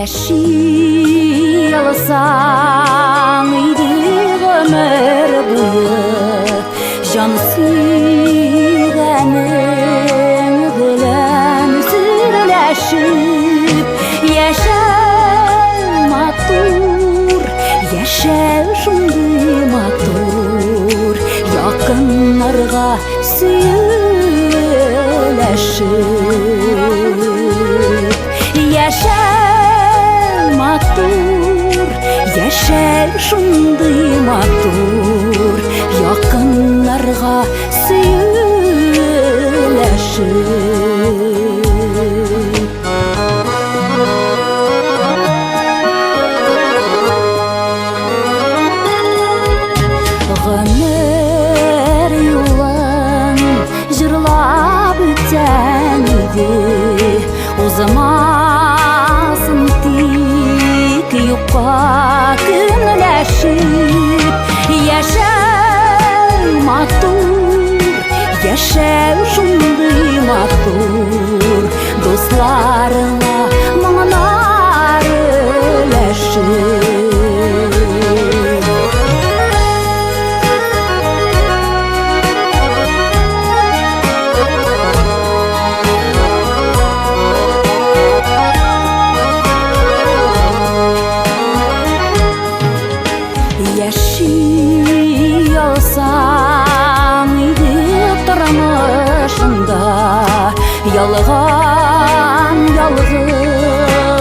Яши алсаң иде гомер буе, җан сөйгәнең белән сөйләшеп. Яшә матур, яшә шундый матур, якыннарга сөйләшеп. Яшә матур, яшә шундый матур, якыннарга сөйләшеп. Гомер юлын җырлап үтсәң иде, узмасын тик юкка көнләшеп. Яшә матур, яшә шундый матур, дусларыңа моңнар өләшеп. Яши алсаң иде тормышыңда ялган ялгышларга